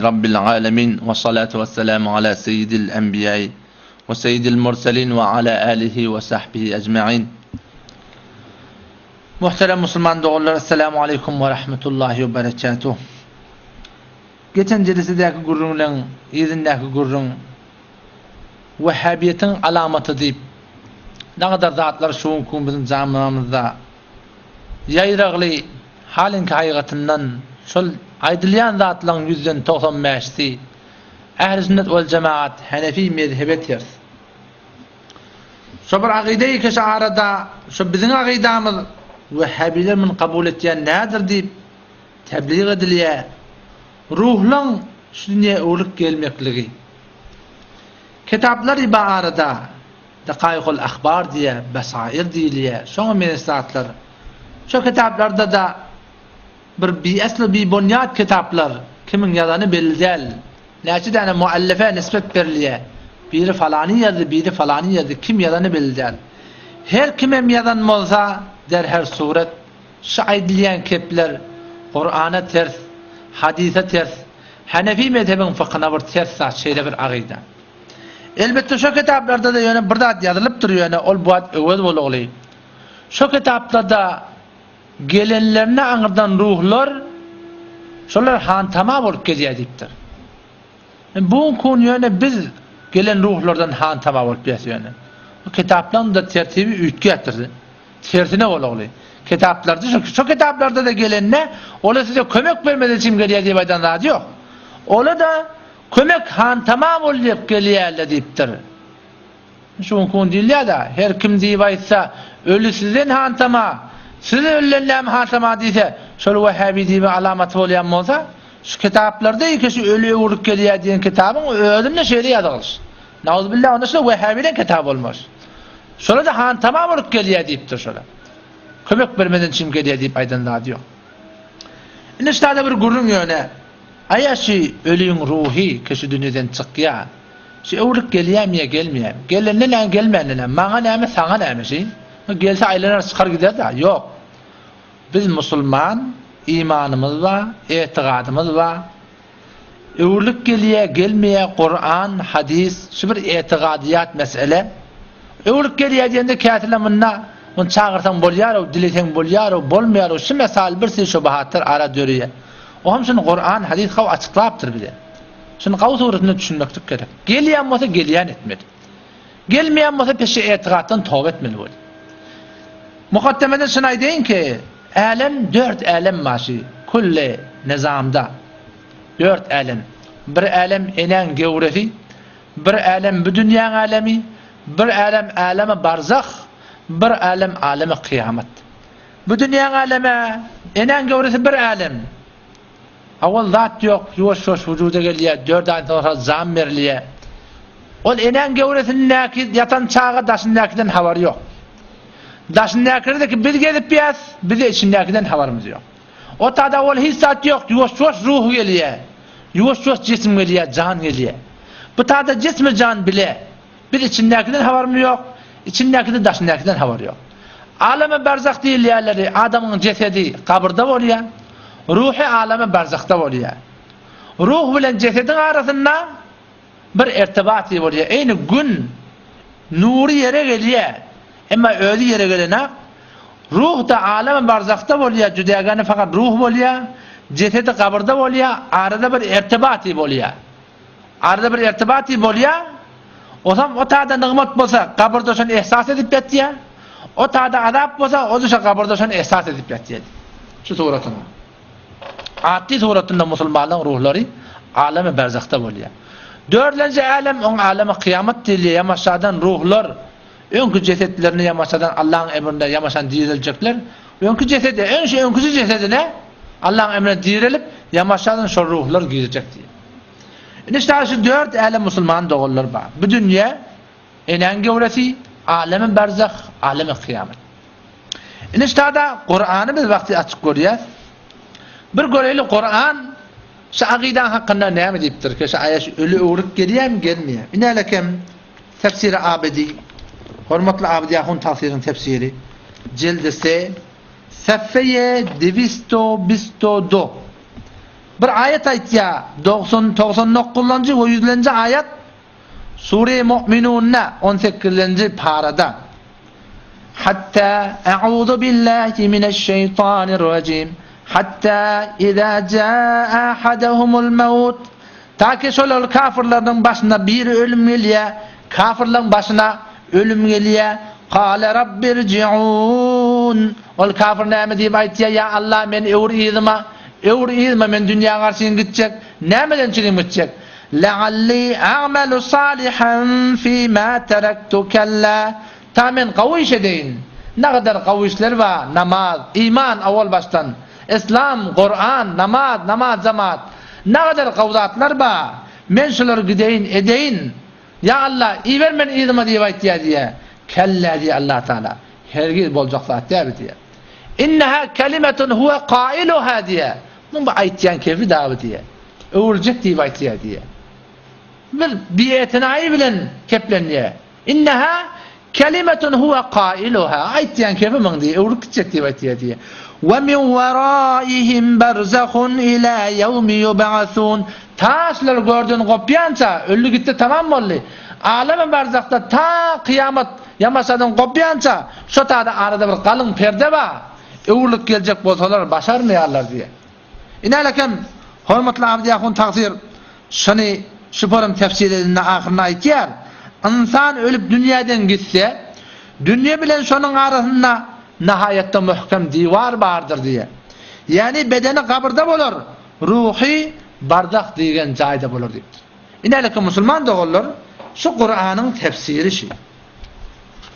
Rabbil alemin ve salatu ve selamu ala seyyidil enbiyai ve seyyidil murselin ve ala alihi ve sahbihi ecmain. Muhterem musulman doganlar, Esselamu aleýkum we rahmetullahi we berekatuh. Geçen jelesedäki gürrüňleň yzyndaky gürrüň Wehhabiýetiň alamaty diýip, nagadar zatlar şu günki gün biziň jamyamyzda ýaýragly halyňky haýgatyndan şol aýdylýan zatlaryň ýüzden 90 bäşisi Ähli sünnet wel jemaat Hanefi mezhebe ters. Şo bir agyda keşe arada şo biziň agydamyz wehhabiler muny kabul etýän nädir diýip teblig edilýär. Ruhlaň şu dünýä öwrülip gelmekligi. Kitaplar iba arada Dakaýykul ahbar diýýär, Besair diýilýär, şoňa meňzeş zatlar. Şo kitaplarda-da bir biesl we bibunýat kitaplar, kimiň ýazany belli däl. Näçe däne muallife nisbet berilýär. Biri falany ýazdy, biri falany ýazdy, kim ýazany belli däl. Her kimem ýazan bolsa, der her suret, şu aýdylýan kepler Kurana ters, hadysa ters, Hanefi mezhebiň fykyna bir ters zat şeýle bir agyda. Elbetde şo kitaplarda-da ýöne bir zat ýazylypdyr ýöne ol bu wagt öwez bolugly. Şo kitaplarda gelenlerine aňyrdan ruhlar şolar hantama bolup gelýär diýipdir. Bu gün ýöne biz gelen ruhlardan hantama bolup ýas ýöne. Bu kitaplaryň da tertibi üýtgäpdir. Tersine bolugly. Kitaplarda şo, şo kitaplarda-da gelende ola size kömek bermez üçin gelýär diýip aýdan zady ýok. Ola-da kömek hantama bol diýip gelýärler diýipdir. Şu gün diýilýär-de, her kim diýip aýtsa, öli sizden hantama, siz ölüden näme hantama diýse, şol wehhabi diýip alamaty bolýan bolsa, şu kitaplarda iki şu öli öwrülip gelýär diýen kitabyň özünde şeýle ýazylyş. Nauzbillah, onda şol wehhabileň kitaby bolmaz. Şola-da hantama bolup gelýär diýipdir şola. Kömek bermeden çim gelýär diýip aýdan zady ýok. Indi ştada bir gürrüň ýöne, aýa şu ölüň ruhy ki şu dünýeden çykýar. Şu öwrülip gelýärmi ýa gelmeýärmi? Gelende näme, gelmände näme? Maňa näme, saňa näme şi? Gelse aýlanar çykar gider-dä. Ýok. Biz musulman, imanymyz bar, etigadymyz bar. Öwrülip gelýär, gelmeýär, Kuran, hadys, şu bir etigadyýat mesele. Öwrülip gelýär diýende käteler munda ony çagyrsaň bolýar-ow, dileseň bolýar-ow, bolmaýar-ow, şu mesal bir sürü şubahatlar ara döreýär. O hem şuny Kuran, hadys gawy açyklapdyr bize. Şuny gawy suratynda düşünmeklik gerek. Gelýän bolsa gelýän etmeli. Gelmeýän bolsa peşe etigatdan toba etmeli bolýar. Mukaddemeden şuny aýdaýyn ki, älem dört älem bar şu külli nizamda. Dört älem. Bir älem enäň gewresi, bir älem bu dünýäň älemi, bir älem älemi barzah, bir älem alemi kyýamat. Bu dünýäň älemi, enäň gewresi bir älem. Owal zat ýok, ýuwaş-ýuwaş wujuda gelýär, dört aýdan soňra jan berilýär. Ol enäň göwresindäki ýatan çaga daşyndakiden habary ýok. Daşyndäkilerdeki biz gezip ýas, bize içindäkiden habarymyz ýok. O tada owal hiç zat ýok, ýuwaş-ýuwaş ruh gelýär. Ýuwaş-ýuwaş jisim gelýär, jan gelýär. Bu tada jismi jan bile. Biz içindäkiden habarymyz ýok, içindäkide daşyndäkiden habary ýok. Alemi berzah diýilýänleri adamyň jesedi gabyrda bolýar, ruhy alemi berzahda bolýar. Ruh bilen jesediň arasynda bir irtibaty bolýar. Eýni gün nury ýere gelýär, emma özi ýere gelenok. Ruh-da alemi berzahda bolýar, jüdägäni fakat ruh bolýar, jesedi gabyrda bolýar, arada bir irtibaty bolýar. Arada bir irtibaty bolýar. Osam o tada nygmat bolsa, gabyrda şony ehsas edip ýatýar. O tada azap bolsa, o-da şo gabyrda şony ehsas edip ýatýar. Şu suratynda. Atly suratynda musulmanlaryň ruhlary alemi berzahda bolýar. Dördlenji älem oň alemi kyýamat diýilýär. Ýamaşadan ruhlar öňki jesetlerini ýamaşadan Allahyň emrinde ýamaşan direljekler. Öňki jesede, öň şu öňküsi jesedine Allahyň emrine direlip, ýamaşadan şol ruhlar girjek diýýär. Indi şa şu dört älem musulman doganlar bar. Bu dünýe enäň göwresi, alemi berzah, alemi kyýamet. Indi şada Kurany biz wagty açyk görýäs. Bir göreli Kuran şu agydan hakynda näme diýipdir? Ki şu aýaş öli öwrüp gelýärmi, gelmeýär. Inälekem tefsiri Abedi, hormatly Abedi Ahun tafsiriň tefsiri, jildi se, sefeýe diwisto bisto do. Bir aýat aýtýar, 90, 99-njy we 100-lenji aýat Sure-i Mu'minunda 18-lenji parada. Hatta a'uzu billahi mineşşeýtanirrajim. Hatta iza jaa ahadahumul maut. Ta ki şol kafirleriniň başyna biri ölüm gelýär, kafirleriň başyna ölüm gelýär. Kale rabbirji'un. Ol kafir näme diýip aýtýar, Ýa Allah, meni öwür yzyma, öwür yzyma, men dünýä garşy gitjek. Nämeden üçin gitjek? Lealli a'malu salihan fima terektu kella. Ta men gowy iş edeýin. Nagadar gowy işler bar, namaz, iman owal başdan, Islam, Kuran, namaz, namaz jemaat. Nagadar gowy zatlar bar. Men şulary gideýin, edeýin. Ýa Allah, iber meni yzyma diýip aýtýar diýýär. Kella diýýär Allah Taala. Hergiz boljak zat däl bu diýýär. Inneha kelimetun huwe kailuha diýýär. Muň bu aýtýan kefi dagy diýýär. Öwrüljek diýip aýtýar diýýär. Bir bietinaýy bilen keplenýär. Inneha kelimetun huwe kailuha. Aýtýan kefi muň diýýär, öwrülip gitjek diýip aýtýar diýýär. We min weraihim berzahun ila ýewmi ýub'asun. Ta şular görden gopýança, öldi gitdi tamam boldy. Alemi barzahda ta kyýamat ýamaşadan gopýança, şo tada arada bir galyň perde bar. Öwrülip geljek bolsalar başarmaýarlar diýýär. Inälekem, hormatly Abdy ahun tagsyr şuny şu forum tefsir edende ahyrynda aýtýar, Ynsan ölüp dünýäden gitse, dünýe bilen şonuň arasynda nahaýatda möhkem diwar bardyr diýýär. Ýagny bedeni gabyrda bolar, ruhy barzah diýgen jaýda bolar diýipdir. Inälekem musulman doganlar, şu Kuranyň tefsiri şi.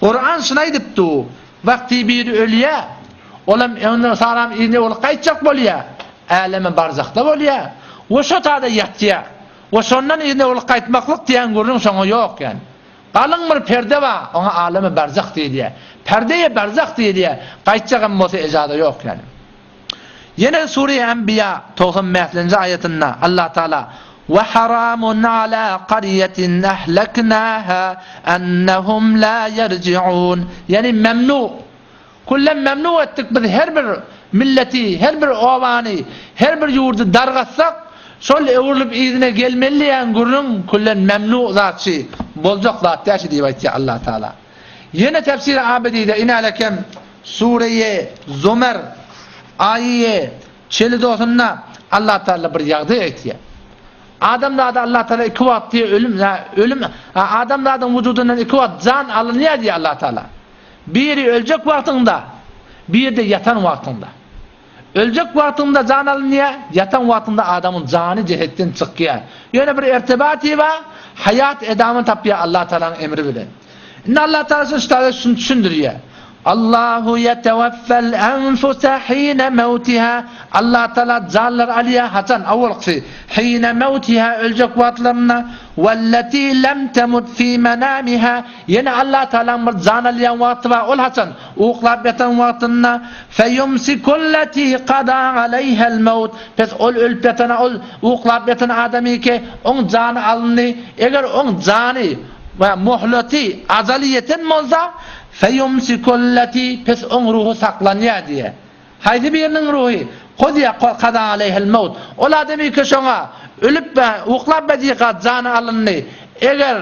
Kuran şuny aýdypdy, Wagty biri ölýär, olam ondan saram yzyna bolup gaýtjak bolýar, äleme barzahda bolýar we şo tada ýatýar. We şondan yzyna bolup gaýtmaklyk diýen gürrüň şoňa ýok ýani. Galyň bir perde bar, oňa aleme barzah diýilýär. Perdeýe barzah diýilýär, gaýtjagam bolsa ejaza ýok ýani. Ýene Sure Enbiýa 95-nji aýatynda Allah Taala Wa haramun ala qaryatin ahlaknaha annahum la yerji'un. Ýani memnu. Kullen memnu etdik biz her bir milleti, her bir obany, her bir ýurdy dargatsak, şol öwrülip yzyna gelmeli diýen gürrüň kullen memnu zatçy, boljak zat däl şi diýip aýtýar Allah Taala. Ýene tefsiri Abedide inälekem Sure-i Zumer aýy çelidosynda Allah Taala bir ýagdaý aýtýar. Adamzada Allah Taala iki wagt diýe ölüm, ölüm adamzadyň wujudyndan iki wagt jan alynýar diýe Allah Taala. Biri öljek wagtyňda, biri-de ýatan wagtyňda. Öljek wagtyňda jan alynýar, ýatan wagtyňda adamyň jany jesetden çykýar. Ýöne bir ertebaty bar, haýat edamyny tapýar Allah Taalanyň emri bilen. Indi Allah Taala şuny ştaýda şuny düşündirýär. Allahu ýetewaffel enfusa hine mewtiha. Allah Taala janlary alýar haçan? Awalkysy hine mewtiha öljek wagtlarynda welleti lem temut fi menamiha. Ýene Allah Taalaň bir jan alýan wagty bar, ol haçan? Uklap ýatan wagtynda feýumsikulleti kada aleýhel mewt. Pes ol ölüp ýatana ol uklap ýatan adamyky oň jany alyndy. Eger oň jany we muhleti, ajaly ýeten bolsa, feýumsikulleti pes oň ruhy saklanýar diýýär. Haýsy biriniň ruhy? Kudiýa kada aleýhel mewt. Ol adamyky şoňa ölüp uklap ýatyka jany alyndy. Eger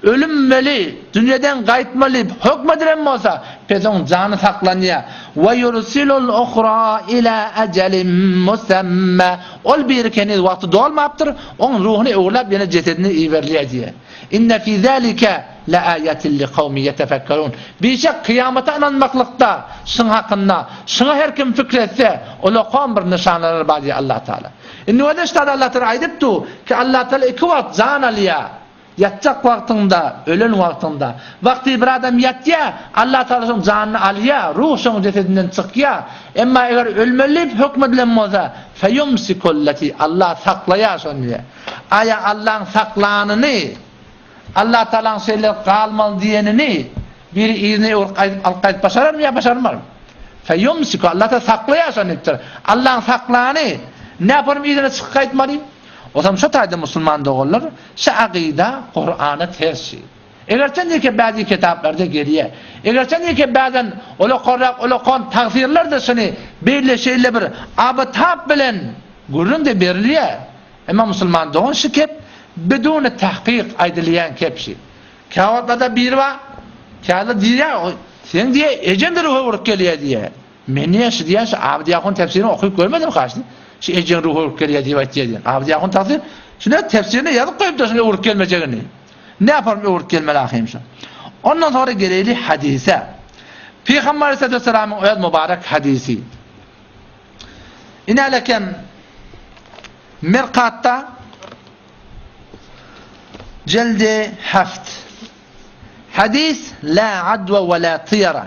Ölümmeli, dünýeden gaýtmaly hökm edilen bolsa, pes oň jany saklanýar. We ýursilul uhra ila ejelin musemma. Ol biri heniz wagty dolmapdyr, oň ruhuny öwürläp ýene jesedine iberilýär diýýär. Inne fi zalika la ayatin li kawmin ýetefekkerun. Bişek kyýamata ynanmaklykda şyň hakynda, şyňa her kim pikir etse, ulakam bir nyşanalar bar diýýär Allah Taala. Indi wada ştada Allah Taala aýdypdy ki Allah Taala iki wagt jan alýar. Ýatjak wagtyňda, ölen wagtyňda. Wagty bir adam ýatýar, Allah Tagala şoň janyny alýar, ruh şoň jesedinden çykýar. Emma eger ölmeli diýip hökm edilen bolsa, feýumsikulleti, Allah saklaýar şony diýýär. Aýa Allaň saklanyny, Allah Tagalaň şeýle galmaly diýenini biri yzyna öwrüp gaýdyp alyp gaýdyp başararmy ýa başarmarmy? Feýumsiku, Allah Tagala saklaýar şony diýipdir. Allaň saklany, näpanym yzyna çykyp gaýtmaly? Ozam şo taýda musulman doganlar şu akyda Kurana ters. Egerçe neke bäzi kitaplarda gelýär. Egerçe neke bäzen ulakanrak ulakan tagfirler-de şuny beýle şeýle bir abytap bilen. Gürrüň-de berilýär. Emma musulman dogan şu kep biduni tahkyk aýdylýan kep şi. Käwagtlarda biri bar, käler diýýär, seň diýýär, ejeň-de ruhy öwrüp gelýär diýýär. Men diýýär, şu diýýär, şu Abydy ahun tefsirini okyp görmedim kaşy. Şu ejeň ruhy öwrüp gelýär diýip aýtýar diýýär. Abydy ahun tafsir, şuna tefsirine ýazyp goýupdyr şuny öwrüp gelmejegini. Ne yaparym öwrüp gelmeli ahym şu. Ondan sonra geleýli hadise. Pygamber aleyhissalatu vesselamyň öz mübarek hadisi. Inälekem Mirkatda Jeldi heft. Hadis la adwa we la tyýara.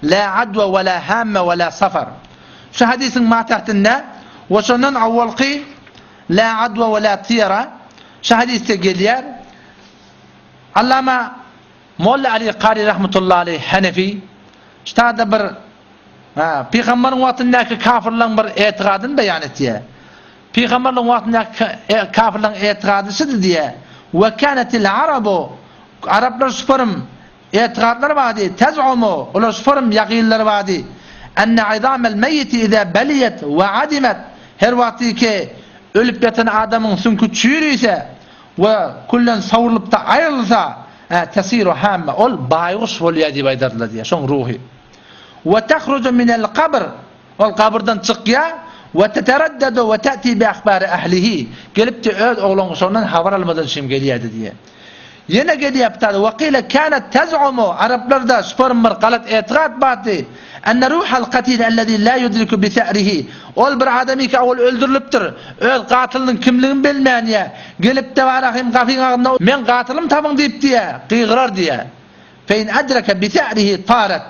La adwa we la hamme we la safar. Şu hadisiň matahtynda we şondan awwalky la adwa we la tyýara şu hadisde gelýär. Allama Molla Ali Kary rahmetullahi aleyh Hanefi ştada bir ha, pygamberiň wagtyndaky kafirleň bir etigadyny beýan etýär. Pygamberligiň wagtyndaky kafirleriň etigady şudy diýýär, Ve kânetil arabu, araplar şuparym etigatlary bardy, tez'umu, olar şuparym ýagynlary bardy, enne izamel meýiti izâ beliyet ve adimet, her wagty ki ölüp ýatan adamyň süňki çüýrüse we küllen sowrulyp-da aýrylsa, tesiru hamme, ol baýguş bolýar diýip aýdardylar diýýär, şoň ruhy. Ve tehrucu minel kabr, Ol gabyrdan çykýar, we tetereddadu we te'ti bi ahbari ahlihi, gelipdi öz oglan-uşagyndan habar almadan üçin gelýärdi diýýär. Ýene gelýär bu taýda, we kile kânat tez'umu, araplarda şuparym bir galat etigat bardy, enne ruhal katil ellezî lâ yudriku bi se'rihi, ol bir adamyka ol öldürilipdir, öz gatylynyň kimligini bilmän diýýär, gelipdi barahym gapyň agzynda meň gatylym tapyň diýip diýýär, gygyrar diýýär. Fe in edreke bi se'rihi taret,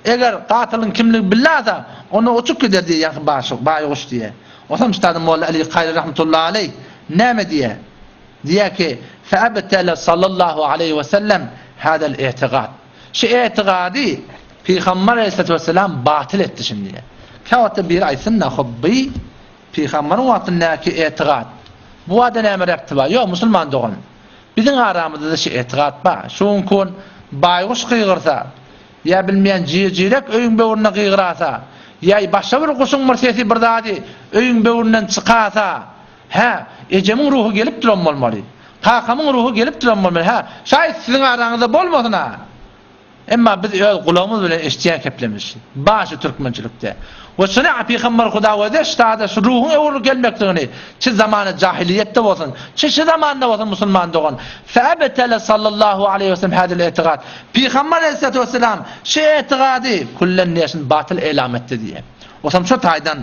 Eger gatylyň kimligi billäse, onda uçup gider diýýär, ýaňky başyk, baýguş diýýär. Osam üstady Molla Aly Kaýry rahmetullahi aleýh näme diýýär? Diýýär ki, Fe ebtele sallallahu aleýhi we sellem hadal i'tigad. Şu i'tigady Pygamber aleýhissalatu wesselam batyl etdi şuny diýýär. Käwagtda biri aýtsyn-da, hop bi Pygamberiň wagtyndaky i'tigad. Bu wada näme rebti bar? Ýok, musulman dogan. Biziň aramyzda-da şu etigat bar. Şu günki gün baýguş gygyrsa, ýa bilmeýän jir-jirek öýüň böwründe gygyrasa, ýa başga bir guşuň bir sesi bir zady öýüň böwründen çykasa, hä, ejemiň ruhy gelip duran bolmaly. Kakamyň ruhy gelip duran bolmaly. Hä, şaýat siziň araňyzda bolmasyn-a. Emma biz öz gulagymyz bilen eşitýän keplemiş. Bar şu türkmençilikde. We şuny Pygamber Huda özi ştada şu ruhuň öwrülip gelmekligini çi zamany jahiliýetde bolsun, çi şu zamanda bolsun musulman dogan. Fäbetele sallallahu aleýhi we sellem hadil etigat. Pygamber aleyhissalatu vesselam şu etigady küllen neşin batyl elam etdi diýe. Osam şu taýdan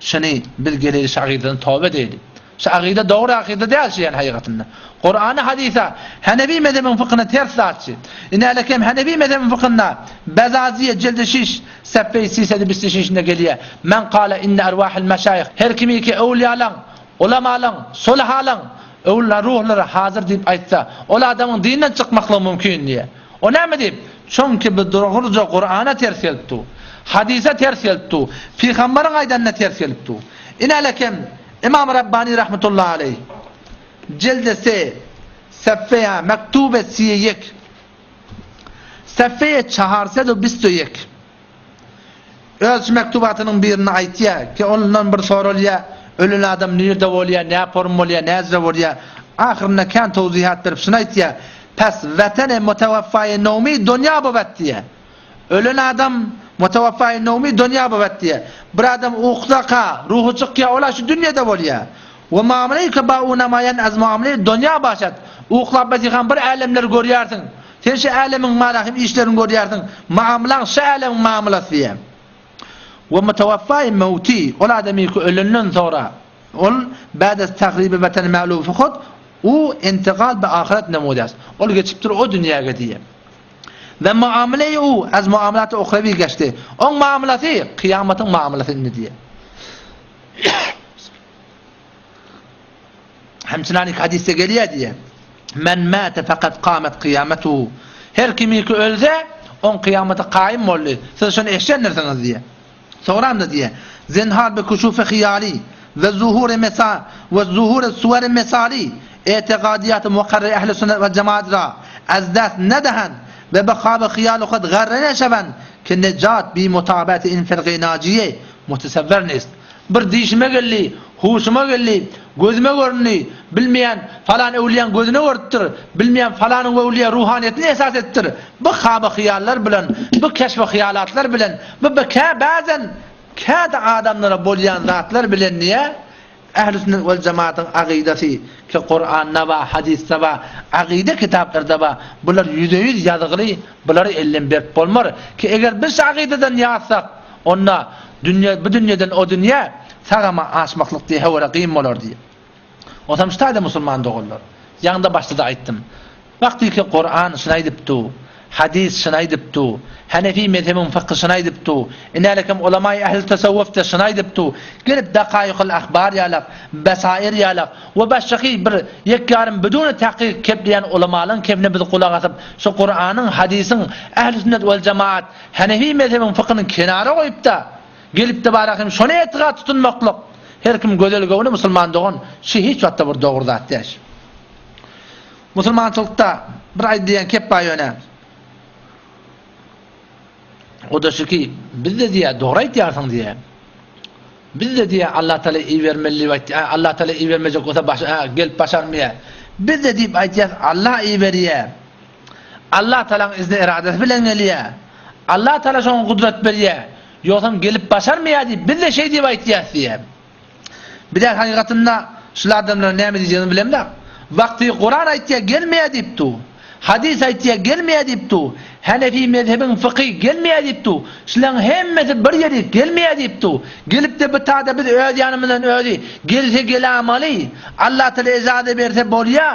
Şuny biz geleli şu agydadan toba edeýli. Şu agyda dogry akyda däl şu ýani haýygatynda. Kurana hadysa Hanefi mezhebiniň fykhyna ters zatçy. Inälekem Hanefi mezhebiniň fykhynda Bezaziýe jildi şiş sefeýi sisedi bisti şişinde gelýär. Men kale inne erwahil meşaýyh her kimiki öwlýalaň, ulamalaň, sulahalaň öwlüler ruhlary hazyr diýip aýtsa, ol adamyň dinden çykmaklygy mümkin diýýär. O näme diýip? Çünki bu dogruja Kurana ters gelip dur. Hadysa ters gelip dur. Pygamberiň aýdanyna ters gelip dur. Inälekem Imam Rabbani rahmetullahi aleýh jildi se sefeýa mektube siýe ýek sefeýe çaharsedu bistu ýek öz şu mektubatynyň birinde aýtýar ki ondan bir soralýar ölen adam nirde bolýar nä form bolýar näzre bolýar ahyrynda kän towzihat berip şuny aýtýar pes wetene mutawaffaýe nowmi donýa bowet diýýär Ölen adam, mutawaffaýy nowmi donýa bowat diýýär. Bir adam ukdaka, ruhy çykýar, ol-a şu dünýede bolýar. We muameleýi ke ba u namaýan az muameleýi donýa başat. Uklap ýatykan bir älemleri görýärsiň. Sen şu älemiň marahym işlerini görýärsiň. Muamlaň şu älemiň muamalasy diýýär. We mutawaffaýy mewti, ol adamyky ölenden soňra, ol bädes tahribi weteni mälufi hud, u intigal be ahyret nemudas. Ol geçipdir o dünýäge diýýär. We muamele-i u az muamelaty uhrewi geçdi. Oň muamelasy kyýamatyň muamelasy indi diýýär. Hemçinani hadysda gelýär diýýär. Men mate fakat kamet kyýametuhu. Her kimiki ölse, oň kyýamaty kaýym boldy. Siz şony eşdendirsiňiz diýýär. Soňram-da diýýär, Zenhar bi kuşufi hyýaly we zuhuri mesa we zuhuri suweri mesali etigadiyat-y mukarrer ehli sünnet wel jemaat ra az dest nedehend we bi haby hyýaly hud garre neşewend ki nejat bi mutabaati in firqe-i naciye mutesevver nist. Bir dişime geldi, huşuma geldi, gözüme göründi, bilmeýän falan öwlüýäň gözüne görüpdir, bilmeýän falanyň öwlüýä ruhanyýetini esas edipdir. Bu haby hyýallar bilen, bu keşfi hyýalatlar bilen, bu kä bäzen käte adamlara bolýan zatlar bilen diýä, Ähli sünnet wal jemaatyň akydasy ki Kuranda bar, hadysda bar, akyda kitaplarda bar, bular ýüze-ýüz ýazgyly, bulary elden berip bolmar ki eger biz şu akydadan ýazsak, onda dünýe bu dünýeden o dünýä sag-aman aşmaklyk diýe höwere gyn bolar diýe. Onsoň şu taýda musulman doganlar, ýaňda başda-da aýtdym. Wagtyky Kuran şuny aýdypdy, hadys şuny aýdypdy, Hanefi mezhebiň fykhy şuny aýdypdy, inälekem ulamaýy ähli tasawwuf-da şuny aýdypdy, gelip Dakaýykul ahbar ýalak, Besair ýalak we başgaky bir ýek-ýarym biduni tahkyk kepleýän ulamalaryň kepine biz gulak asyp, şu Kuranyň, hadysyň, ähli sünnet wal jemaat, Hanefi mezhebiň fykhyny kenara goýup-da, gelip-de barahym şony etigat tutunmaklyk, her kim gözel göwni musulman dogan, şi hiç wagtda bir dogry zat däş. Musulmançylykda bir aýdylýan kep bar ýöne. O-da şu ki, biz-de diýýär, dogry aýtýarsyň diýýär. Biz-de diýýär, Allah Taala ibermeli diýip aýtýar. Allah Taala ibermejek bolsa baş, ha, gelip başarmaýar. Biz-de diýip aýtýas, Allah iberýär. Allah Taalanyň izni eradasy bilen gelýär. Allah Taala şoňa gudrat berýär. Ýogsam gelip başarmaýar diýip, biz-de şeý diýip aýtýas diýýär. Bizä hakykatynda şul adamlara näme diýjegimizi bilemzok. Wagty Kuran aýtýa gelmeýä diýip du. Hadys aýtýa gelmeýä diýip du. Hanefi mezhebiň fyky gelmeýä diýip du. Şulaň hemmesi bir ýerik gelmeýä diýip du. Gelipde bu tada biz öz ýanymyzdan özi gelse gelamaly. Allah Taala ejaza berse bolýa.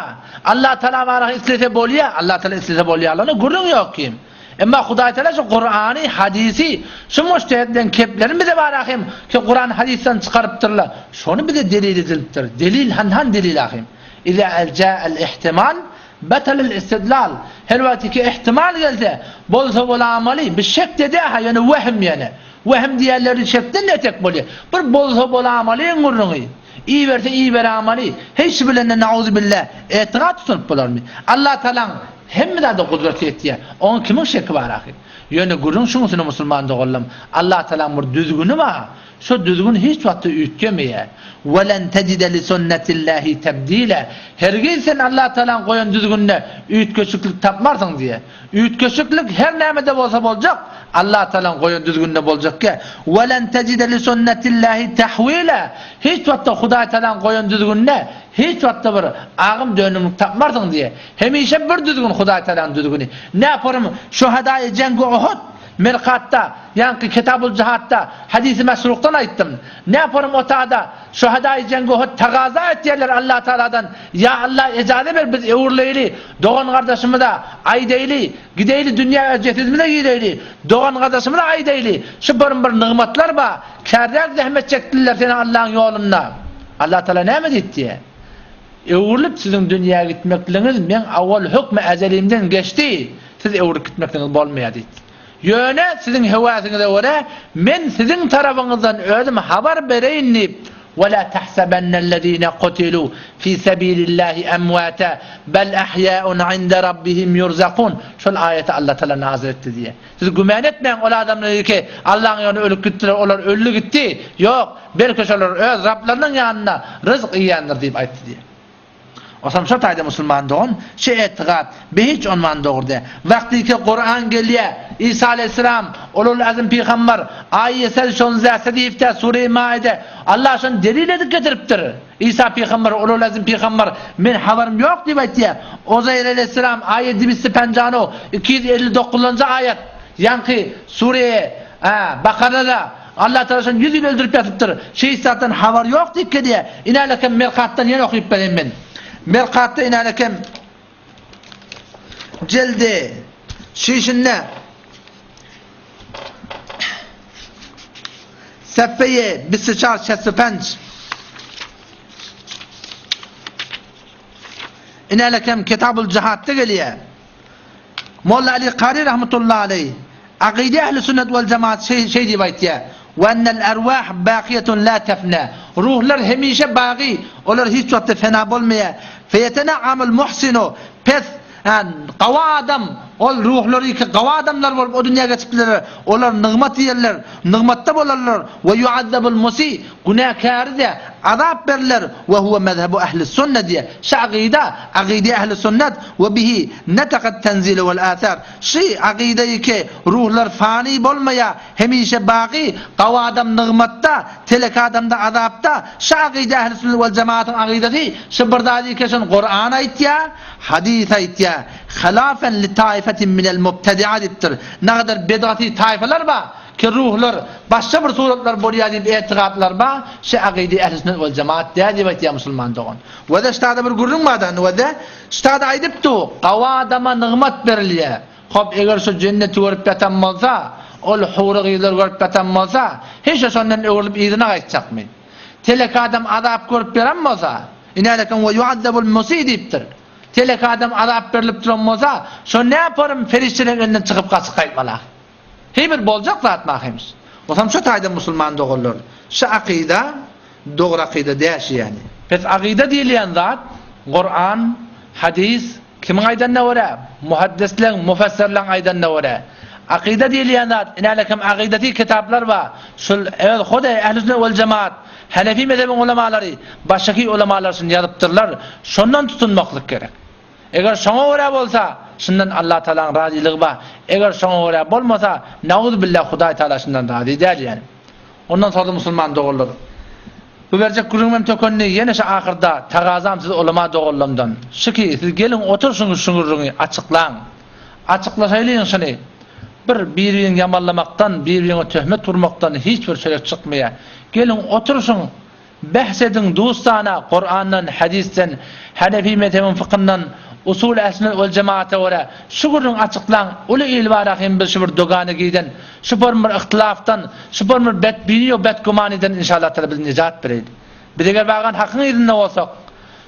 Allah Taala baraka islese bolýa. Allah Taala islese bolýalygyna gürrüň ýok kim. Emma Hudaýtagala şu Kurany, hadysy, şu mujtehidleň keplerini bize bar ahym, ki Kuran hadysdan çykarypdyrlar. Şony bize delil edilipdir. Delil hanhan delil ahym. Iza ja'al ihtimal batalal istidlal. Her wagt ki ihtimal gelse, bolsa bolamaly, bir şek dede ha ýöne wehm ýene. Wehm diýenleri şekden etek bolýar. Bir bolsa bolamalyň gürrüňi. Iberse iberamaly, hiç bilende nauzubilla etigat tutunyp bolarmy? Allah Tagalaň hemme zada gudraty ýetýär. Oňa kimiň şeki bar ahyr? Ýöne gürrüň şuň üstüne musulman doganlarym, Allah Tagalaň bir düzgüni bar. Şo düzgün hiç wagtda üýtgemeýär. Welen tejide li sunnetillahi tebdila. Hergiz sen Allah Tagalaň goýan düzgüninde üýtgeşiklik tapmarsyň diýýär. Üýtgeşiklik her nämede bolsa boljak, Allah Tagalaň goýan düzgüninde boljakkä. Welen tejide li sunnetillahi tahwila. Hiç wagtda Hudaý Tagalaň goýan düzgüninde hiç wagtda bir agym dönümlik tapmarsyň diýýär. Hemişe bir düzgün Hudaý Tagalaň düzgüni. Näporym şuhadaýy jengi Uhud Mirkatda, ýaňky Kitabul Jihatda hadysy Mesrukdan aýtdym. Näporym otada şuhadaýy jengi Uhud tagaza etýärler Allah Tagaladan, Ýa Allah ejaza ber biz öwrüleýli, dogan-gardaşymyza aýdaýly, gideýli dünýä öz jesedimize gireýli, dogan-gardaşymyza aýdaýly, şu bir bir nygmatlar bar, kärräk zähmet çekdililer seni Allaň ýolunda. Allah Tagala näme diýipdi? Öwrülip siziň dünýä gitmekligiňiz meň awal hökmi ezelimden geçdi, siz öwrülip gitmekligiňiz bolmaýar diýdi. Ýöne siziň höwäsiňize görä men siziň tarapyňyzdan özüm habar bereýin diýip, Ve lâ tahsebennellezîne kutilû fî sebîlillâhi emwâta bel ahyâun inde rabbihim yurzakûn şol aýaty Allah Tagala nazil etdi diýýär. Siz güman etmäň ol adamlar ki Allahyň ýolunda ölüp gitdiler olar öldi gitdi. Ýok, belki şolar öz Rablarynyň ýanynda ryzk iýýändir diýip aýtdy diýýär. Osam şo taýda musulman dogan şi etigat bi hiç onman dogry dä. Wagty ki Kuran gelýä Isa aleýhissalam ulul azm pygambar aýe sel şonzä sedifde sure maide Allah şony delil edip getiripdir. Isa pygambar ulul azm pygambar men habarym ýok diýip aýtýa. Ozaýr aleýhissalam aýe dibisti penjano 259-njy aýat ýaňky sure Bakarada Allah Tagala şony ýüz ýyl öldürip ýatypdyr. Şeýh zatdan habary ýok diýip gelýär. Inälekem Merkatdan ýene okyp bereýin men. Merkatda inälekem jeldi şişinde sefeýe bisiçar şespenç Inälekem Kitabul Jihatda gelýär. Molla Ali Kary rahmetullahi aleýh, Akyda ehli sünnet wal jemaat şeý şeý diýip aýtýar, Ve ennel erwah bakiyetun la tefne. Ruhlar hemişe bagy, olar hiç wagtda fena bolmaýar. Feyetena'amul muhsinu, pes, gawy adam. Ol ruhlary ki gawy adamlar bolup o dünýä geçipdiler, olar nygmat iýerler, nygmatda bolarlar, we ýuazzabul musi, günäkäri-de azap berler, we huwe mezhebu ehli sünne diýýär. Şu agyda, agydy ehli sünnet, we bihi netakat tenzilu wel athar. Şu agydaýy ki ruhlar fany bolmaýar, hemişe baky, gawy adam nygmatda, telek adam-da azapda, şu agyda ehli sünnet wel jemaatyň agydasy, şu bir zady ki şony Kuran aýtýar, hadys aýtýar. Halafen li taifetin minel mubtedi'a diýipdir. Nagadar bedgaty taýfalar bar, ki ruhlar başga bir suratlar bolýar diýip etigatlar bar, şi akydy ehli sünnet wel jemaat däl diýip aýtýar musulman dogan. Wede ştada bir gürrüň bar da, wede ştada aýdypdy, gawy adama nygmat berilýär. Hop eger şu jenneti görüp ýatan bolsa, ol hury gyzlary görüp ýatan bolsa, hiç şondan öwrülip yzyna gaýtjakmy? Telek adam azap görüp ýören bolsa, inälekem we yuazzabul musi diýipdir. Telek adam azap berlip duran bolsa, şo näporym perişdeleriň elinden çykyp gaçyp gaýtmaly. Heý bir boljak zat mahyms. Bolsam şo taýda musulman doganlar, şu akyda dogry akyda däl şu ýäni. Pes akyda diýilýän zat Kuran, hadys kimiň aýdanyna görä, muhaddisleň, mufessirleň aýdanyna görä. Akyda diýilýän zat inälekem akydasy kitaplar bar. Şul öz hudaý ähli sünnet wel jemaat Hanefi mezhebiň ulamalary, başgaky ulamalar şuny ýazypdyrlar, şondan tutunmaklyk gerek. Eger şoňa görä bolsa, şundan Allah Tagalaň razylygy bar. Eger şoňa görä bolmasa, nauzubilla Hudaý Tagala şundan razy däl ýani. Ondan soňra musulman doganlar, bu berjek gürrüňim tökendi, ýene şu ahyrda tagazam siz ulama doganlarymdan, şu ki, siz geliň oturşyň şu gürrüňi açyklaň. Açyklaşaýlyň şuny. Bir bir-biriňi ýamanlamakdan, bir-biriňe töhmet urmakdan hiç bir çörek çykmaýar. Geliň, oturyşyň, bähs ediň dustana Kurandan, hadysdan, Hanefi mezhebiň fykyndan, usul ähl-sünnet wal jemaata görä şu gürrüňi açyklaň, uly il bar ahym biz şu bir doganegiden, şu bir bir yhtylafdan, şu bir bir betbini we betgumanydan inşallah Taala bizi nejat bereýdi. Biz eger bagan hakyň yzynda bolsak,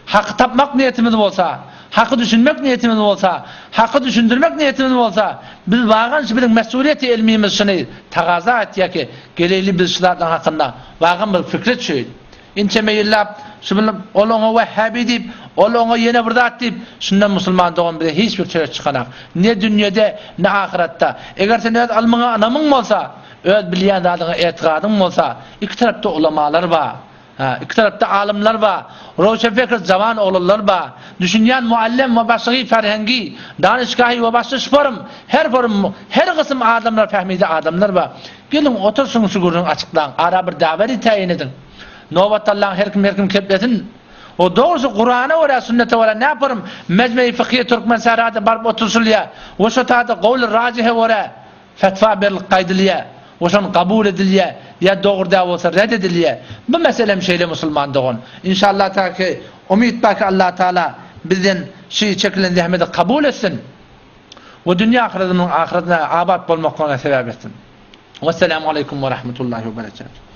Haky tapmak niýetimiz bolsa, haky düşünmek niýetimiz bolsa, haky düşündirmek niýetimiz bolsa, biz wagan şu biziň mesuliýeti ilmimiz şuny tagaza etýär ki, geleýli biz şu zatlaryň hakynda wagan bir pikre düşeýli. Inçeme ýyllap şu bilen ol oňa wehhabi diýip, ol oňa ýene bir zat diýip, şundan musulman dogan bize hiç bir çörek çykanak. Ne dünýede, ne ahyratda. Eger sen öz ylmyňa ynamyň bolsa, öz bilýän zadyňa etigadyň bolsa, iki tarapda ulamalar bar. Hä, iki tarapda alymlar bar, röwşenfekir jawan oglanlar bar, düşünýän muallem we başlygy ferhengi, danyşgahy we başly şforym, her forym, her gysym adamlar fehmide adamlar bar. Geliň, oturşyň şu gürrüňi açyklaň, ara bir daweri täýin ediň. Nobat Allaň her kim her kim keplesin. O dogrusy Kurana görä, sünnete görä näporym Mejmei Fykhiýe Türkmensährada baryp oturşylýar we şo taýda gowly rajihe görä Fetwa berilip gaýdylýar we şon kabul edilýär ýa dogry däl bolsa red edilýär. Bu meselem şeýle musulman dogan. Inşallah taki umyt bar ki Allah Taala bizden şu çekilen zähmeti kabul etsin we dünýä ahyretimiziň ahyretine abat bolmaklygyna sebäp etsin. Wesselamu aleýkum we rahmetullahi we berekatuh.